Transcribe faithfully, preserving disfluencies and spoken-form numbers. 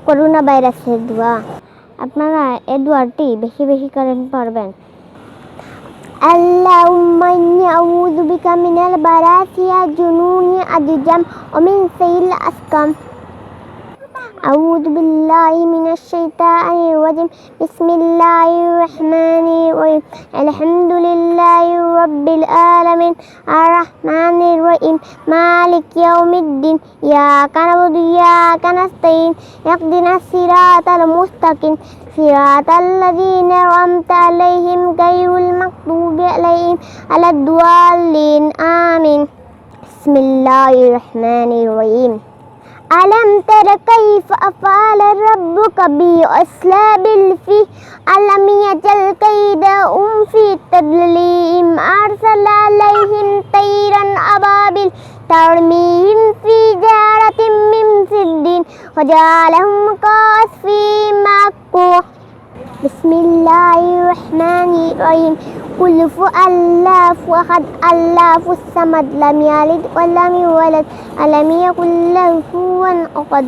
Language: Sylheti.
করোনা ভাইরাসের দোয়া। আপনারা এই দোয়াটি বেশি বেশি করে পড়বেন। اللهم إني أعوذ بك من البرص والجنون والجذام ومن سيء الأسقام. أعوذ بالله من الشيطان الرجيم. بسم الله الرحمن الرحيم. الحمد لله رب العالمين. الرحمن الرحيم. مالك يوم الدين. إياك نعبد وإياك نستعين. اهدنا الصراط المستقيم. صراط الذين أنعمت عليهم غير المغضوب عليهم ولا الضالين. آمين. بسم الله الرحمن الرحيم. ألم تر كيف فعل ربك بأصحاب الفيل؟ ألم يجعل كيدهم في تضليل. أرسل عليهم طيرا أبابيل ترميهم بحجارة من سجيل فجعلهم كعصف مأكول. بسم الله الرحمن الرحيم. قل هو الله أحد، الله الصمد، لم يلد ولم يولد، ولم يكن له كفوا أحد.